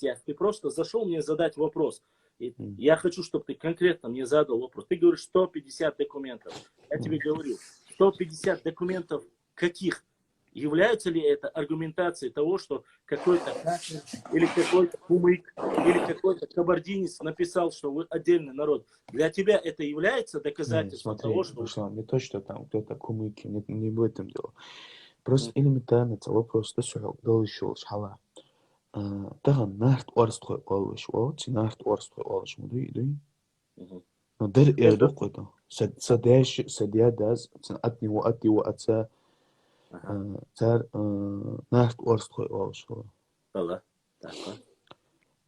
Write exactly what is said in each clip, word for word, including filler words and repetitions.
Я, ты просто зашел мне задать вопрос. И я хочу, чтобы ты конкретно мне задал вопрос. Ты говоришь сто пятьдесят документов. Я тебе говорю, сто пятьдесят документов каких? Являются ли это аргументацией того, что какой-то хакер или какой-то кумык или какой-то кабардинец написал, что вы отдельный народ? Для тебя это является Не, доказательством смотри, того, что... Руслан, не то, что там кто-то кумыки, не, не в этом дело. Просто элементарно, это вопрос, да, сухо, дальше шла. А, тахан нарт орстхой олыш, о, ци нарт орстхой олыш, муду, иду. Мгм. Ну, дер эрду койду. Сад, садяш, садя даз, цин от него, от его отца, Ага. а, цар, а, нарт орстхой олыш, о. Ала. Так.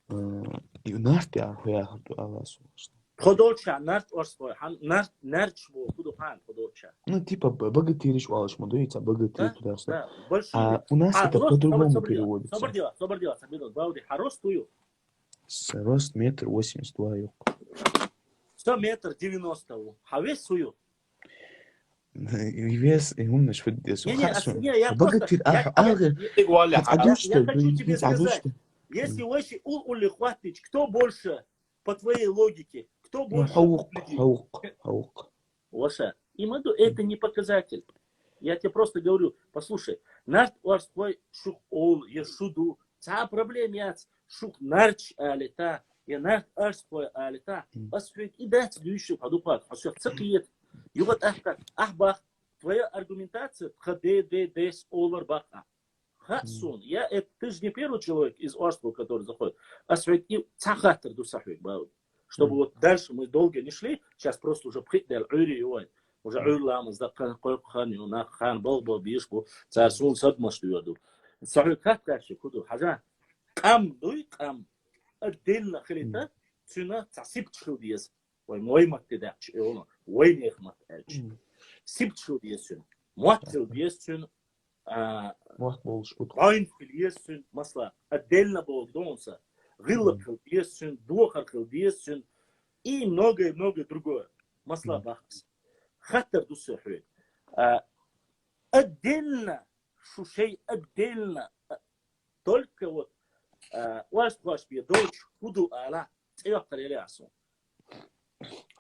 А, и нарт я, хуя, хату, Аллах, слушай. Ходолча, нарт орстхой, хан, нарт, нарч бу, куду хан, ходолча. Ну, типа, б-, богатыриш олыш, муду, и ца богатырь Да, туда-сюда. Да, большие. А у нас А, это рост, по-другому собор дело, переводится. Собор дело, собор дело, собор дело, Бауди, а рост уйо? С-, рост метр восемьдесят два юк. Сто метр девяносто у. А вес уйо? И вес, и умный швыдес. Не, не, Хорошо. а, не, я А просто... богатырь, я- ах, я- алгы. я- Игвали От я- одушки, я хочу блин, тебе от сказать, одушки. Если Васи ул улли хватич, кто больше, по твоей логике, кто Ну, больше хаук, выглядит? хаук, хаук. Ваша, имаду, это не показатель. Я тебе просто говорю, послушай, нарт орстхой шух ол, я шуду, ца проблем яц, шух нарч алита, я нарт орстхой алита, Мгм. асфик и дать дюйшу, падупат, асфик цакиет, югат ахка, ахбах, твоя аргументация, тха де, де, дес, олар баха. Хасун, я, это, ты же не первый человек из Орстхой, который заходит. Асфик и цахатер ду сахвик, Бауди. Чтобы Мгм. Вот дальше мы долго не шли, сейчас просто уже пхит дел, ури, ой. Уже Мгм. уйла, мы за хан, кой хан, ю, на хан, бол, бол, биш, бу, цар сун, сад, маш, ю, ду. Сахвик, как дальше, куду, хажа. Кам, дуй, кам. Отдельно хрита, цуна, цасип чхил диез. Ой, мой мат, ты да, чи, ой, мой нехмат, э, чи. Мгм. Сип чхил диез цуна. Муат чхил диез цуна. А, Муат болуш бут. Байн хил диез цуна, масла, отдельно бол донса. Гыллы хил диез цуна, дуахар хил диез цуна. И многое-многое другое. Масла Мгм. бахс. Хаттар ду сухуй. А, отдельно, шушей отдельно. А, только вот, а, ваш, ваш бе дочь, куду ала, цева карели асу.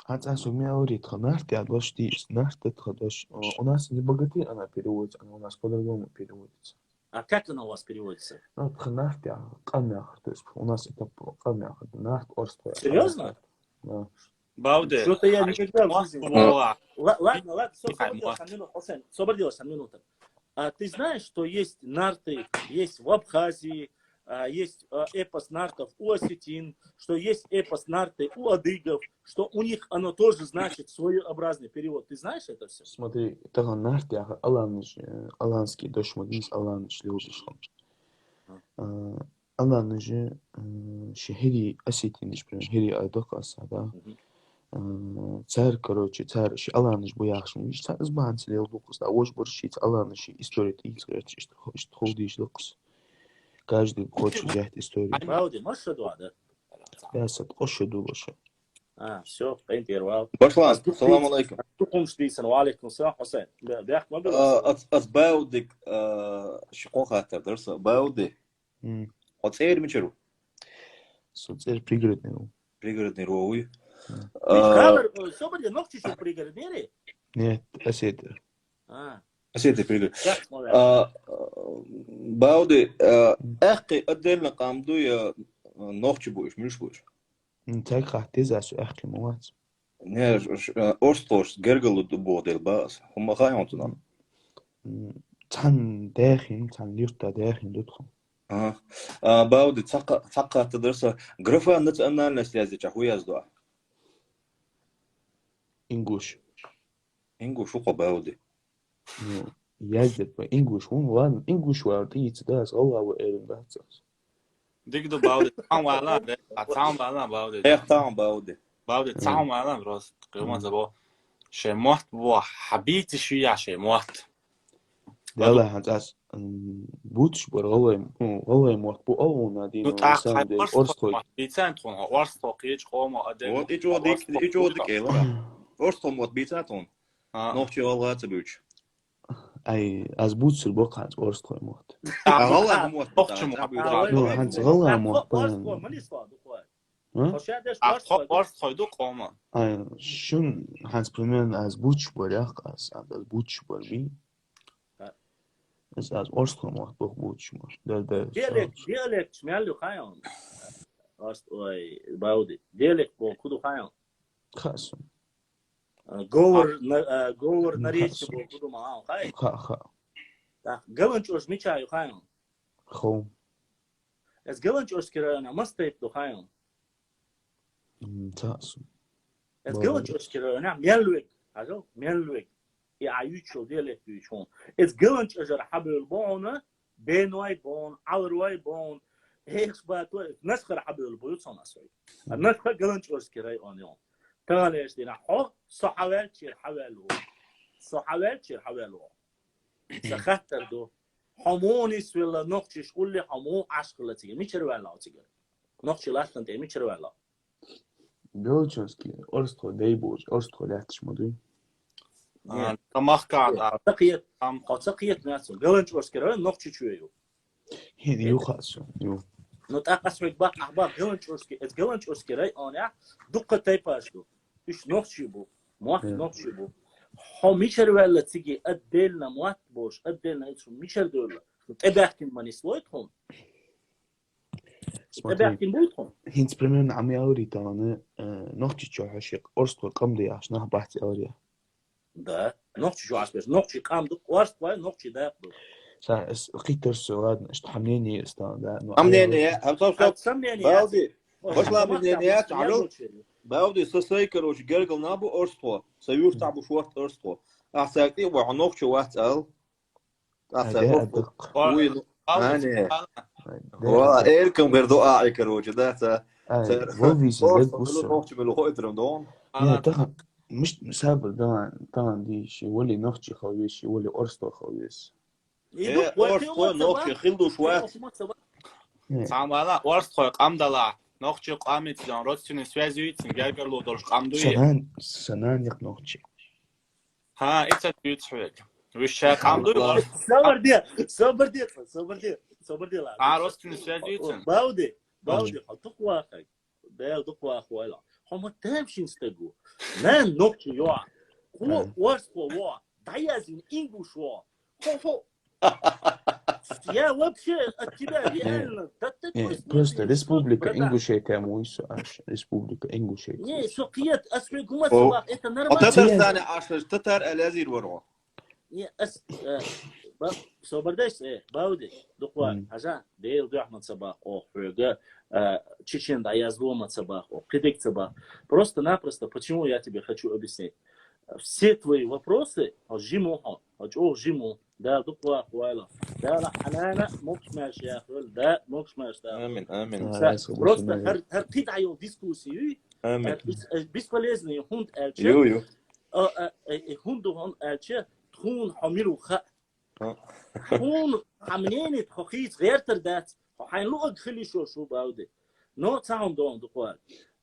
Ханца су ме аурит ха нарт я дош диш, нарт тет ха дош. О, у нас не богатырь она переводится, она у нас по-другому переводится. А как она у вас переводится? Ну, тха нарт я, камяхар, то есть у нас это по-, камяхар, нарт орстхой. Серьёзно? Да. Бауди. Что-то я никогда в жизни не Бола. Ла- Ладно, ладно, со- Михаил, собор дело вот. Самину, Хусейн, собор дело Самину там. А ты знаешь, что есть нарты, есть в Абхазии, а, есть а, эпос нартов у осетин, что есть эпос нарты у адыгов, что у них оно тоже значит своеобразный перевод. Ты знаешь это все? Смотри, тахан нарт я аланыш, э, аланский дош мадис аланыш лилдиш хан. Э, Аланыш, э, ши хири осетиниш, прям хири айдак аса, да. Э, цар, короче, цар ши аланыш бу яхшмиш, цар избан цилел дукус, да, вож бор ши аланыш история тиц, короче, ишт, ишт холдиш дукус. Каждый хочет взять историю. Бауди, маша дуа, да? Я сад, оше дулоше. А, все, пейнтер вал. Башлан, салам алейкум. Тукум штисан, ва алейкум салам, Хусейн. Да, да, ма А, Аз, аз Баудик, а, ши кьо хаттар дар са. Бауди. М. Хьо цӀер мича ва? Со цӀер Пригородный ва. Пригородный ва вуй. М. А, Калар, э, собор де ногчи шо Пригородный ри? Нет, Осетия. А, Осетия Пригород. я смотрю. А, а, Бауди, а, эхкъи отдельно къам дуй, а, нохчи буйш, муьш буйш? М, цайк хаттез асу эхкъи муац. Не, ш-, ш-, а, орстхош, гергал ду бо дел бас. Хумма хай он тунам. М, цан дехин, цан юрта дехин дутху. Ага. А, Бауди, цакъа, цакъа та дарса, графа национальность язди ча хуяз дуа. Ингуш. Ингуш у къо Бауди. Ну, язди по ингуш, вон, ладно, ингуш ва, ти ица да, с голова эрин да, цас. Дик ду Бауди, цан вала, бе, а цан вала Бауди. Эх, там Бауди. Бауди, цан вала, просто, кыма забо. Шемот бо, хабити шия шемот. Дала ханцас, м, бутш бор голой, ну, голой мот бу алгъуна дин, Ну, на так, самом деле, орстхо, орстхой. бицан тун, орстхо кич, къомо, адем. Вот, ичо дик, ичо дик эла. Орстхо мот бица тун. А, Нохчи валгаца буч. Ай, аз буцур бо хӀанз орстхой мотт. А гӀалгӀай мотт, нохчий мотт. Ну, хӀанз гӀалгӀай мотт. Орстхой ма нисло духой. А? Хошадеш А орстхой. орстхой ду къома. Ай, шун хӀанз примерно аз буцуш бар яхх аз, аз буцуш бар би. Да. Аз, аз орстхой мотт бо буцуш бар. Да, да. Диалект, диалект мялю хайон. Орст, ой, бауди. Диалект бо куду хайон. Хасу. Говор, на- а, говор Ну, наречие хорошо. Бо куду ма хай. Ха, ха. Так, галанч ош мичаю хайон. Хо. Эс галанч ош кирана мастайп ду хайон. М, Хасу. Эс Бо- галанч ош кирана мялвек. Ажал мялвек. И а ючул диалект ючун. Эс галанч ажар хабел бона, беной бон, алрой бон. Эш ба то насхар хабел бо юцон асой. А насха галанч ош кирай он ён. Таган эш дина хо, со хавел чир хавел. Со хавел чир хавел. Са хаттар ду. Хомони свела нохчиш улли хомо ашкала цига. Мичер вала цига. Нохчи ластан те мичер вала. Галанчоски, орстхой дай буш, орстхой лятиш ма дуй. А, Тамахкар, а, Цакиет, там. Хо цакиет мяцу. Галанч ош кирай нохчи чуею. Хин, ю хасу, ю. Но так асвек ба, ахба галанч ош ки, эс галанч ош кирай он я. Дукка тайпаш ду. Иш нохчи бу. Муах Э. Нохчи бу. Хо мичер вала циги отдельно муат бош, отдельно эцу мичер дола. Эбяхкин манислой тхом. Смотри, Эбяхкин бу тхом. хинц примерно ам яури таны, э, нохчи чо хашик, орстхой къам да яхш, нах бахт яури. Да. Нохчи чо ашбеш. Нохчи къам ду, орстхой, нохчи да ду. Са, эс, хитерсу, ладно, что мнение стало, да. Ну, А мнение, а, стоп, А стоп. сомнение. Балди. Ой, Пошла Тамахкар, мнение, я Чару. лучше. Балди, со сей, короче, гергал на бу орстхо. Союз та бу шуахт орстхо. А сакти ва нохчи вахт ал. А Аде, сакти адык. Уй, ну, А, а, не. да, Ва, да. Эркам берду а, короче, да, са. А, Са- вовизе, Орстхо, да, гусо. Нохчи мелу хо итрам дон. Не, тахан, миш, сабр, да, тахан ди, ши, вали нохчи хавес, ши, вали орстхой хавес. Э, орстхо, нохчи, хилду шуахт. Не. Самана орстхой къам дала. Нохчи къамит дон, родственный связь юйцин, гергал лу долш къам дуй. Санан, санан як нохчи. Ха, ица юйц хвек. Виша къам дуй. Собрди, собрди, собрди, собрди ла. А, родственный связь юйцин. Бауди, бауди, хо тухвахай. Бел тухвахвайла. Хо ма тамшин стегу. Мен нохчи ё. Ку Э. Орстхо ё. Даязин ингуш ё. Хо-хо. Я вообще от тебя реально. Да ты Не, просто просто не Республика братан. Ингушетия мой, су, аш, Республика Ингушетия. Не, со киет, а свой гумат О, собак, это А нормально. Татарстане ашаш татар алязир варо. Не, ас, э, ба- собрдеш, э, бауди, дуква, Мгм. Ажа, Дейл Духман собак, о, хвега, э, Чечен да, я злома собак, о, кидик собак. Просто-напросто, почему я тебе хочу объяснить. Все твои вопросы, о, жиму, о, о, чё жиму, да, дуква, хвайла. Да, ла, анана, мокшмаш, я, хвел, да, мокшмаш, да. Амин, амин. А, Са- я согласен, Просто да. хар, хар кид айол дискуссии, Амин. э, бес- э, бесполезный, хунт, э, Ю, ю. О, э, э, э, хунду хон, э, че, тхун хомилу ха. А. Хун хамнени тхохиц гертер дац, хайн луг хили шо шу бауди. Но цаун дон дуквар.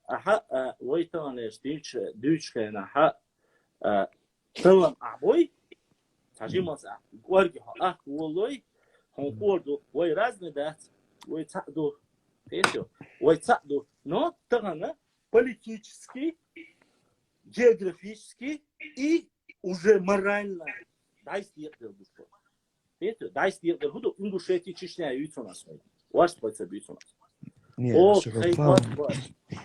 Аха, э, вой тан леш дюч, дюч хена ха, э, тылан абой, тажимас а, гварги ха, ах, волой, хон корду, вой разный дац, вой ца ду, петю, вой ца ду. Но тагана политический, географически и уже морально. Дай стиек дер душко. Петю, дай стиек дер худу, Ингушетия, Чечня, юйцу нас. Ваш спойца бюйцу нас. Не, О, всё хей правильно. Орстхой.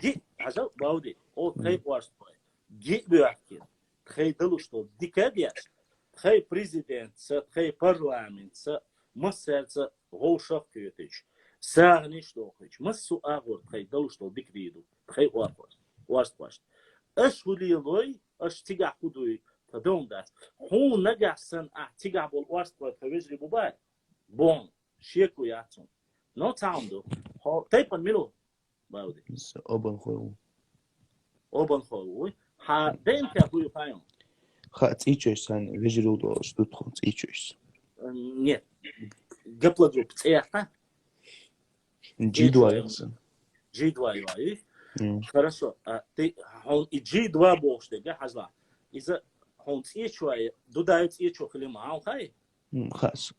Ди, ажал, бауди. О, хей Орстхой. Ди бюахкин. Хей далу, что дикагеш. Хей президент, са, хей парламент, са, массерца, гоушах кютич. Сагниш дохич. Массу агур, хей далу, что дик риду. Хей Орстхой. Орстхой. Аш хули лой, аш тига худуй, та дом да. Ху нагах сан, а тига бол Орстхой, та вежри бубай. Бон, шеку яцун. Но цаунду. Хо, тайпан милу. Бауди. С-, обан хойу. Обан хойу. Ха, ден ка хую хайон. Ха, цичош сан, вежрил до, штут хо, цичош. Нет. Гапла групп, цеха. Джи два яхсан. Джи два юай. М. Хорошо. А ты, хон и джи два бохш дега, хазла. Иза, хон цичуай, дудаю цичу хилима, хан хай. М, хаас.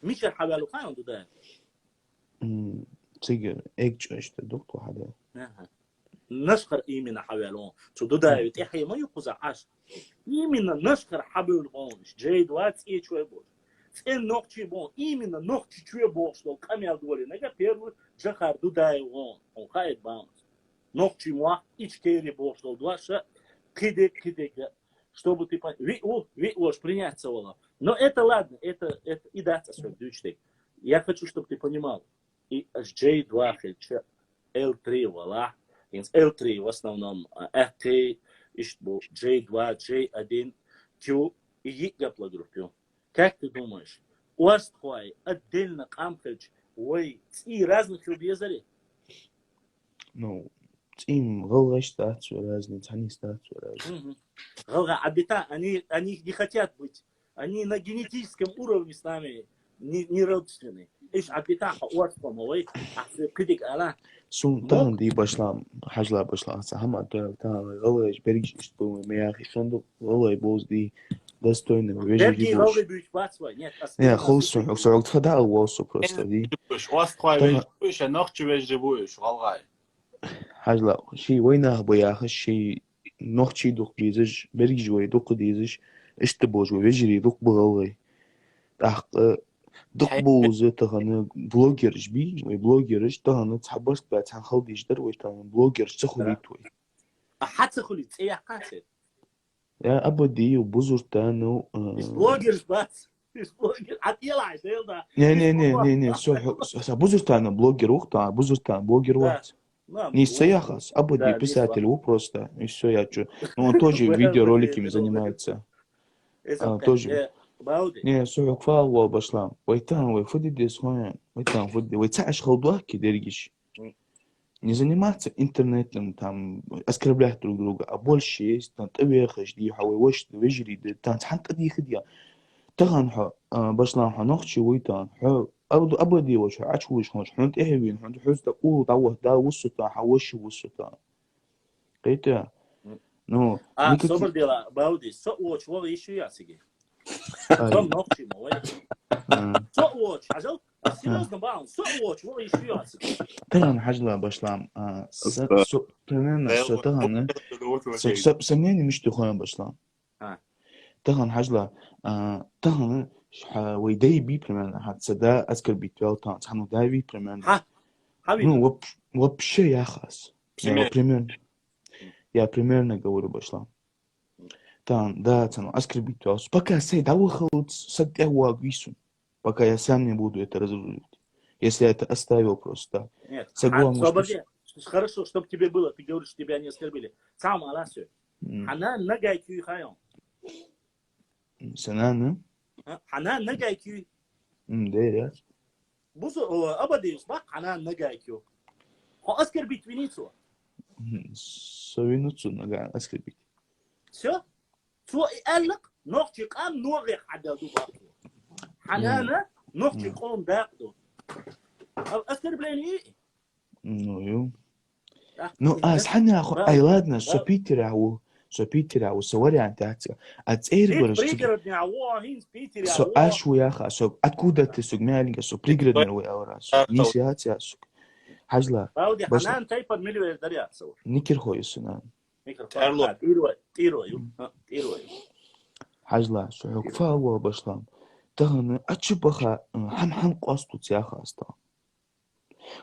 Мичара хьаваьлла хьан Дудаев? М, цига эгча ишта духту хьада. Аха. Нашхара именно хьаваьлла вон. Цу Дудаева тӀехье ма юкъуза Ӏаш. Именно нашхара хьабевлла вон. Джей два цӀечой бо. ЦӀен нохчий бон. Именно нохчий чуе бохуш долу къамел доле. Нага первый Джахар Дудаев вон. Он хайд баунс. Нохчий муах Ичкери бохуш долу дуаша. Кхиде, кхиде. Чтобы ты пон-, ви у, ви уж принять цавала. Но это ладно, это, это и дац асфальт дючтек. Я хочу, чтобы ты понимал. И аж джей два хилча, эл три вала, инс эл три в основном, а, эхкей, ишт бу джей два, джей один, кю, и йигапла группу. Как ты думаешь, уастхуай отдельно къам хилча, вай цӀий разных хил безари? Ну, цӀийм гӀалгӀайш дац вай разный, цхьанис дац вай разный. Мгм. ГӀалгӀа Абита, они, они не хотят быть. Они на генетическом уровне с нами не, не родственны. Иш Абита ха уартхо ма вай, ахсы кидик ала. Сун тахана ди башлам, хьажла башлам, ца хама то тахана гӀалгӀайш бергиш ишт бу ма яхи, сун ду гӀалгӀай боз ди достойный вежи Берги ди гӀалгӀай буч бац вай. Нет, Не, хулсун, хулсун, хулсун, фада алвосу просто ди. Уж, уастхуай вежа, уж, а нохчи вежа буй, уж, гӀалгӀай. Хьажла, ши вайнах бу яхаш, ши нохчи дух бизаш, бергиш вай дух дизаш, ишта бож вай вежири дух бу гӀалгӀай. ТӀаккха дух бу узе тахана блогерш би, вай блогерш тахана цхьабарт бац, цхьан халдиш дар вай тахана блогерш ца хулит вай. А хьаца хули цӀе яккхаце. Я абадию бузуртану, а, Иш блогерш бац. Иш блогер. А тела ай сел да. Не, не, не, не, не, со, со, со бузуртана блогер ухта, бузуртана блогер Да. вац. Ну, Не ну, сояхас, абади Да, не писатель сояхас. Просто, и все, я чё. Ну, он тоже Вы видеоролики это занимается. это А, как, тоже. Э, Бауди. Не, сухукфал ва башлам. Вайтан, вай фуди дес хоян. Вайтан фуди. Вай цаш халдуахки дергиш. М. Не заниматься интернетом, там, оскорблять друг друга, а больше есть, там, тӀавехаш, ди, хьо вай ваш, вежири, ди, там, цхьан тӀадихи, ди. Тахан хьо, а, башлам хьо нохчи вайтан, хьо, абду, абади ваш, хьо, ач вуш, хьо, хьо, тӀехи вин, хьо, хьо, хьо, да, у, да, вот, да, вусута, хьо, ваш, вусута. Кайта? Ну, А, никакие- собар дела, Бауди, со уоч вог иши ясиги. А, Со нохчи ма вай. а. Со уоч, ажал, серьезно, баун, со уоч вог иши ясиги. Тахан хьажла башлам, а, с-, Да. со-, примерно, Да, со вот, тахана, вот, вот, вот, со-, вот. со-, сомнение мишти хоян башлам. А. Тахан хьажла, а, тахан ха, вай дай би примерно, ха, ца да оскорбить вел тан, цхьану дай би примерно. Ха, хави. Ну, воп-, вообще яхас. Я, Пример. примерно. Я примерно говорю башлам. Тан, да, цхьану оскорбить вел. Пока сей да выхалт, сад я ваг висун. Пока я сам не буду это разрулить. Если я это оставил просто. Нет, Согласен, а, собар что- де. Хорошо, чтобы тебе было, ты говоришь, тебя не оскорбили. Сам аласю. М, Хана нагай кюй хайон. м, Санана? А, Хана нагай кюй. М, да, да. Бузу, о, абадиус бак, Хана нагай кюй. Хо оскорбить виницу. М, Совинуцу нога оскорбить. Все? Цо и аллак, нохчи къам ногъе хадал ду бак. Ханана, нохчи Мгм. Къом дакъду. А, оскорбление. Ну, ю. А, Ну, а, да? схьана аху, Да. ай, ладно, со Да. Питер аху, со Питер аху, со вариант аху. А цейр Пит-, гораш. Пригородный, а, во, хин, Питер, Со а, во. Аш ву яха, со откуда ты, сук, мялинга, со пригородный ву, Элра, со. Да, Не связь, я, сук. Хажла. Бауди, Башла. Ханан тайпа миллион дарьяцу. Никер хой сунан. Микрофон. Тарло. А, тирва, тирва, ю. А, тирва, ю. Хажла, со хок фа ва башлам. Тагана ачи баха, хам хам къасту цяха аста.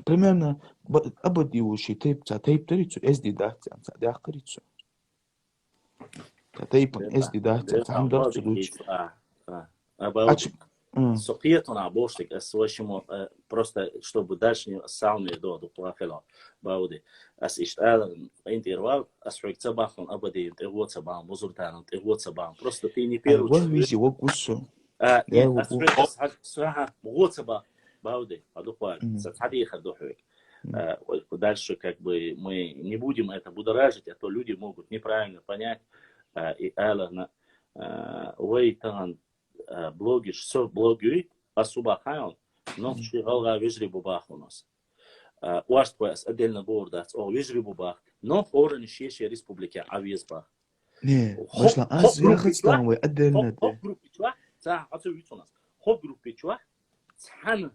Примерно, ба-, абади ву ши тайп, ца тайп тарицу, эс ди дахцян, ца дахкарицу. Ца тайпан, эс ди дахцян, ца хам дахцу дуч. А, а, а, Бауди. Ачи, м. Со кхетуна боштик, ас вашему, э, просто, чтобы дальше не сауну я до, до плохого. Бауди. Ас иштала интервал, ас хуйца бахун, абади, тигоца бам, бузуртан, тигоца бам. Просто ты не Ай, первый ва человек. Визи, ва кусу. А, Я и вот ас хуйца, ас хуйца, ас хуйца, бауди, адуква, Мгм. сацади хадухвек. Мгм. Э, вот дальше как бы мы не будем это будоражить, а то люди могут неправильно понять. Э, и ала на, э, вай таган, э, блогиш, со блогюй, асуба хайл, но Мгм. ши галга вежри бубахунос. Э, уаст квас отдельно гордац, о, вежри бубах, но хорен шеше республике авез бах. Не, Хоп, башла, хоп, аз я группа хацтан чуа? вай отдельно Хоп, хоп, те. группа чуа, ца, ацу вицунас. хӀо группе чохь цхьана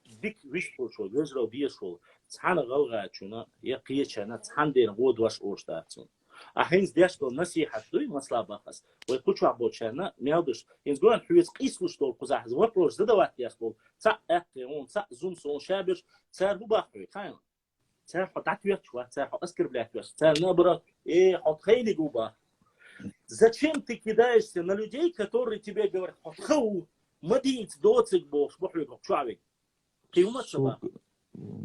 дика вистхуьлуш волу, вежарал дезаш волу цхьана гӀалгӀачунна я кхечанна цхьана дена гӀо дош ош дац цунна. А хӀинца деш долу насихьат дуй, масала бахас, вай кху чохь болчарна мел душ, хӀинца гоьн хьоьца къийсалуш долу кхузахь, вопрос задавать деш болу, цхьаъ аьккхий хьуна, цхьаъ зум суна ша берш, цара хӀун бах хьоьга, хаьий? Цара хьо дӀатоьттуш вац, цара хьо оскорблять вац, цара наоборот, э, хьо тхайниг ву бах. Зачем ты кидаешься на людей, которые тебе говорят, хьо тха ву, ма дийца, доцург бохуш, бу хьоьга чу а вега. Кхин хӀума ца бах.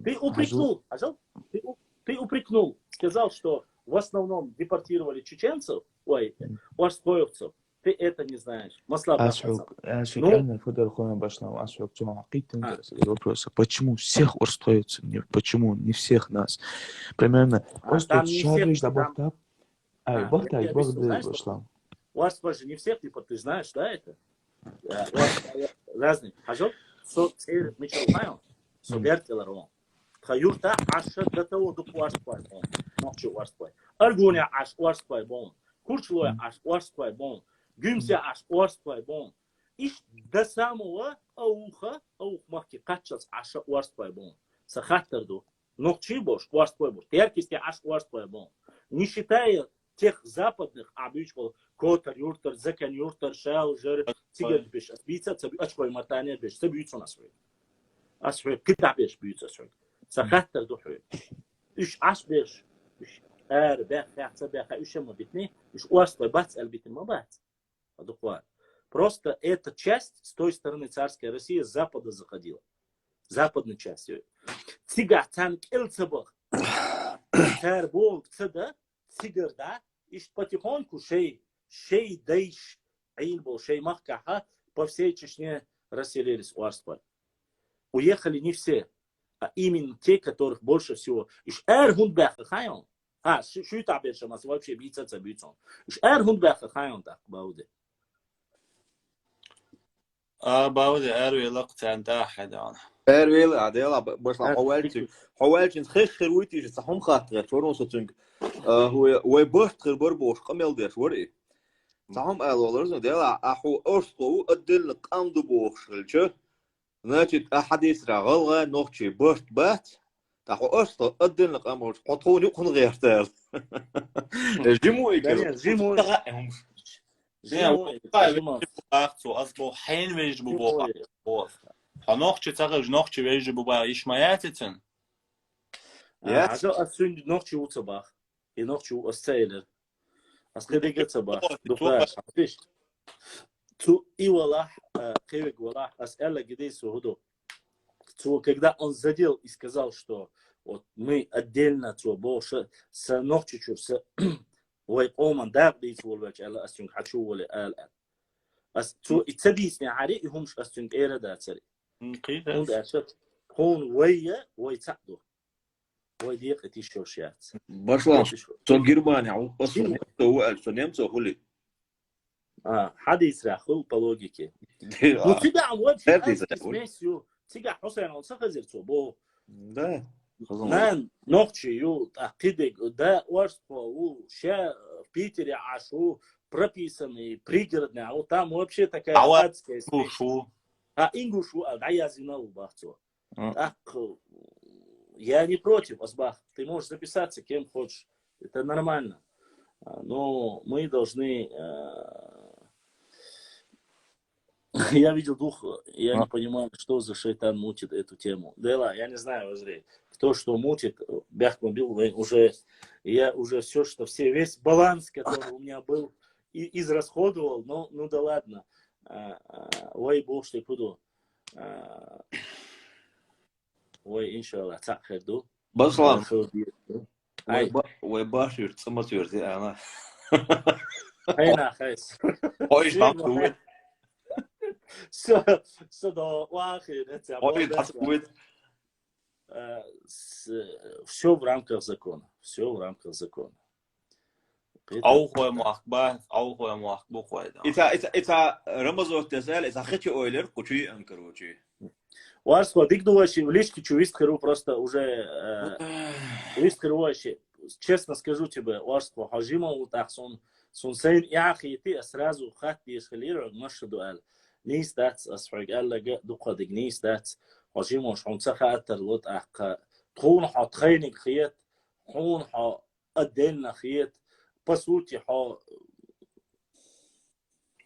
Ты упрекнул, хьажал? Ты, у- ты упрекнул, сказал, что в основном депортировали чеченцев, ой, орстхойцев. Ты это не знаешь. Масла Ас хьог, ас хьог Ну? Анна Федорховна башлам, ас хьог цума хьакъийтина А. Вопрос. Почему всех орстхойцев? Не, почему не всех нас? Примерно, А, просто там не всех, шариш да там бахтап. Ай, А, бахтай, я объясню, бахтай, знаешь, что? Башлам. Орстхой же не всех, типа, ты знаешь, да, это? Э, орстхой разный. Хьажал? Со цӀер мичал хаьл? Со Мгм. Бертелар он. Тха юрта Ӏаш до того дукха орстхой бу. Нохчи орстхой. Аргуне Ӏаш орстхой бу. Курчалой Мгм. Ӏаш орстхой бу. Гуьмсе Мгм. Ӏаш орстхой бу. Иш до самого Ауха, Аух махки кхаччалц Ӏаш орстхой бу. Са хаттар ду. Нохчи бош орстхой бу. Теркисте Ӏаш орстхой бу. Не считая тех западных, а буьйцу болу Котар юртар, Закан юртар, Шал, Жар, цигар беш, ас бийца, ца бу-, ачхой мартане беш, ца буьйцу ас хьоьга. Ас хьоьга, кида беш буьйцу ас хьоьга. Ца хаттар ду хьоьга. Уьш Ӏаш беш, уьш ара баьхха, ца баьхха, уьш ма битни, уьш орстхой бац аьлла битина ма бац. А дукха. Просто эта часть с той стороны царская Россия с запада заходила. Западной частью. Цигахь царна кӀел ца баха. Цара боху ца да, цигара да, иштта потихоньку шей, шей дайш, Ӏийна болу шей махкахьа по всей Чечне расселились орстхой. Уехали не все, а именно те, которых больше всего. Уьш ара хӀунда баьхха, хаьий? А, шу-, шуьйтахь берш ма аса вообще бийца ца буьйцу. Уьш ара хӀунда баьхха, хаьий, тӀаккха, Бауди? А, Бауди, ара вела кху царна тӀехь хьайдана. Ара вела, а, дела, б-, башла Ара хьо ваьлчи, хьо ваьлчи хеш хир вуй тийша, ца хӀума хатта гӀерташ вара со цуьнга. А, хӀу-, вай барт хир бар бохуш, къамел деш вара и. Ца хӀума ала валар зун, дела, а хьо орстхо ву, отдельно къам ду бохуш хилча. Значит, а хьадисра гӀалгӀа, нохчий барт бац, тӀаккха хьо орстхо отдельно къам волчу, хьо тхуна юкъана гӀертал. Жимой Да кер. нет, жимой. Жимой. Жимой. Бах цо, ас бо хьайн вежа бу бо. Жимой. Хьо нохчи ца хилча, нохчи вежа бу бах, иш ма яц цун? А, Яц. Хьажал, ас цуьнга нохчи ву ца бах. И нохчи ву ас ца элира. Ас кхидерг а ца бах. Ой, Дукха цо аш, хьан тиш? Цу и валахь, а, кхевиг валахь, ас аьлла гидей со хӀу ду. Цо, когда он задел и сказал, что вот мы отдельно, цо боху, ша, са нохчи чуьра, са вай къоман дакъа дийца волавелча аьлла, ас цуьнга хьан чу воле ала аьлла. Ас цо и ца дийцинехьара, и хӀумаш ас цуьнга эр а дацара. М, кхийда. ХӀунда аьлча, тхуна вай я, вай цхьаъ ду. Вай декъа тиша йолуш яц. Башлам, Тиша. Со Германия, у, со Германия. Немцо ву аьлча, со немцо хуьли. А, хьадисра хуьлу по логике. Ну, цигахь вообще Эрдий азбис зайвур. Мес ю. Цигахь Хьусайн ол ца хазир цо бо. Да. Нан, нохчи ю, тӀаккха кхидерг, да, орстхо ву, ша в Питере Ӏаш ву, прописанный, пригородный, а вот там вообще такая адская смесь. Ингуш ву. А, ингуш ву, а, дӀаяздина ву бах цо. М. Так, э, я не против, Асбах. Ты можешь записаться кем хочешь. Это нормально. А, но мы должны, э, я видел двух, э, я не понимаю, что за шайтан мутит эту тему. Да ладно, я не знаю, возри. Кто что мутит, э, бяхмобил, вы уже, я уже всё, что все, весь баланс, который у меня был, и израсходовал, но, ну да ладно. А, а, ой, бог, что буду. А, Вай, иншаллах, цхьаъ хир ду. Башлам. Хир ду. Вай Ай. Ба-, вай башир, цӀа ма цуьрзи, ана. Айна, хайс. Ой, Сима. Там кувет. Со, со до вахи, не ця, Ой, там кувет. Э, с-, всё в рамках закона. Всё в рамках закона. Къавхой мохк ба, къавхой мохк бу хой да. Ица, ица, ица Рамазот дезал, ица хачи ойлер, кучи анкаручи. Варсхо, дик ду ваши, в личке чу вист хиру просто уже, э, вист хиру ваши. Честно скажу тебе, Варсхо, хьажима вот так сон, сон сейн яхи, ты сразу хат дишхилир, маша дуал. Нийса дац, ас хьоьга аьлларг а дукхадиг нийса дац. Хьо жимаш хьуна ца хаа тарлу тӀаккха. Тхуна хьо тхайниг хета, хьуна хьо а денна хета. По сути, хьо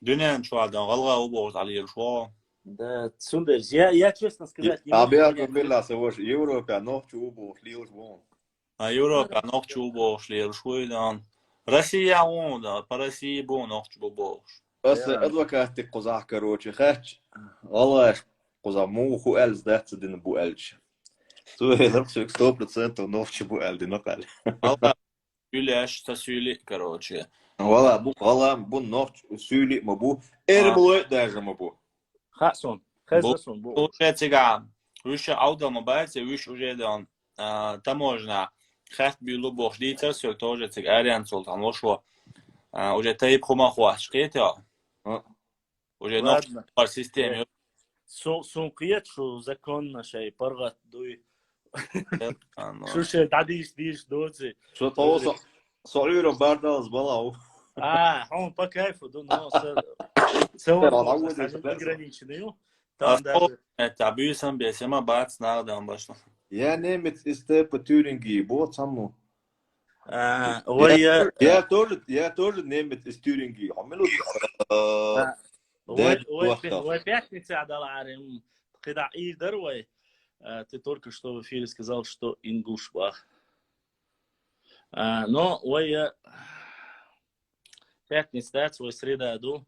Дуьнен чохь дан гӀалгӀа ву бохуш Ӏалийраш ву. Да, цундерс. Я, я, честно сказать, не могу Абиаков понять. Билла, сан ваша, Европе нохча ву бохуш лелаш ву. А Европе нохча ву бохуш лелаш ву и дан. Россия ву, да, по России бу нохча бу бохуш. Аса Я. Адвокатик кхузахь, короче, хаьттича, гӀалгӀаш кхузахь муха хӀу аьлла дац дина бу аьлча. Цо элира, соьга сто процентов нохча бу аьлла дина кхаьлла. ГӀалгӀа Суьйлеш, ца суьйли, короче. Вала, бу, вала, бу нохч суьйли ма бу. Эрмалой даже ма бу. Хаа сон. Хеза сон бу. Уже цигахь. Вуьш Ӏовдал ма бац, вуьш уже дан, а, таможня. Хатта буьйлу бохуш дийцар соьга тоже цига аренцул там лошо. А, уже тайп хума хваш кхетё. А. Уже нохча Ладно. Пар система Э, ю. Су-, сун кхета шу законно шай паргӀат дуй. Ладно. Шу шай дӀадийш, дийш доци. Шу тхо со, со Ӏуьйра бардаллас балав. А, хьуна по кайфу ду, но са, са Э, вон ладно, боху, ладно, са ладно. Ограниченный ю. Там А, даже это, а буьйсан бесема бац, надо, он башла. Я немец из тайпа Тюринги, бо цамну. А, вай, Я э, тоже, я тоже, я тоже немец из Тюрингии. А минут, э, А, вай, Дэвид вай, Бахтов. Вай пятница адал арим. Кхида Ӏийр дар вай. А, ты только что в эфире сказал, что ингуш бах. А, но вай, э, пятница дац, вай среда ду.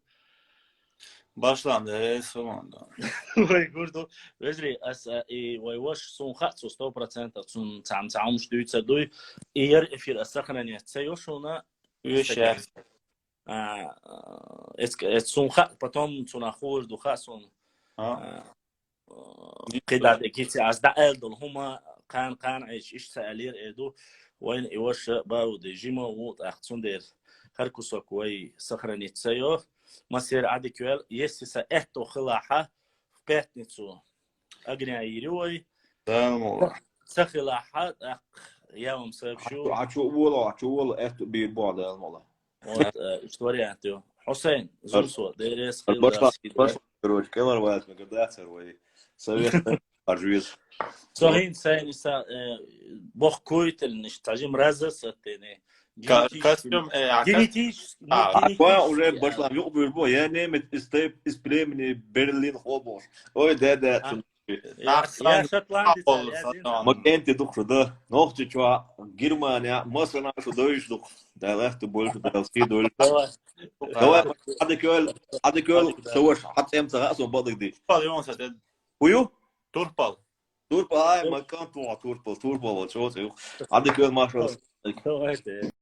Башлам дерес вон, да. Вай гурду. Вежри, ас, а, и вай ваш сун хаа цу сто процентов, сун цам-цамш дуьйца дуй. И яр эфир ас сохранение ца йошуна. Вешер. А, а, эц, эц сун хаа, потом цуна хуур ду хаа сун. А. А, кхидӀа декици аз дӀа аьлла долу хӀума кхана, кхана Ӏеш иштта ца аьллера э ду, вайна и ваша Бауди жима ву, тӀаккха цундела хӀара кусок вай сохранить ца йо. Масера Ӏадика йоьл, если са аьтто хилахьа, в пятницу огня йири вай. Да, мула. Ца хилахьа, тӀаккха я вам сообщу. Хьачу, хьачу вола, хьачу вола, аьтто бийр бохьа, да, мула. Вот, э, иштта вариант ю. Хьусайн, зум со, дерес хила Башла, дас хила. Башла, короче, кемар вац, мегар дацар вай. Совет, аржуез. Со хин сайн иса, э, бохкуйтелниш, тажим раза саттене. Ка-, генетически, костюм, э, а, костюм. Генетически, ну, А, генетически, а, уже а. Башла, юк бюрбо, я немец из тейп, из племени Берлин хобош. Ой, да, да, А. цун. Я, я шотландец, я зин. Макенти дукха шу да. Нохчи чуа, Германия, масана шу дойш дукха. Да, лахту больше, да, скидывали. Давай. Давай, Ӏадика йоьл, Ӏадика йоьл, Ӏадика йоьл. Саваш, хьа цӀем ца хаьа, со бакъдерг дийш. Турпал, Иван, са тед. Ху ю? Турпал. Турпал, ай, Тур- ма кан туа, турпал, турпал, вот, чего ты, Ӏадика йоьл, машалла. Давай, ты.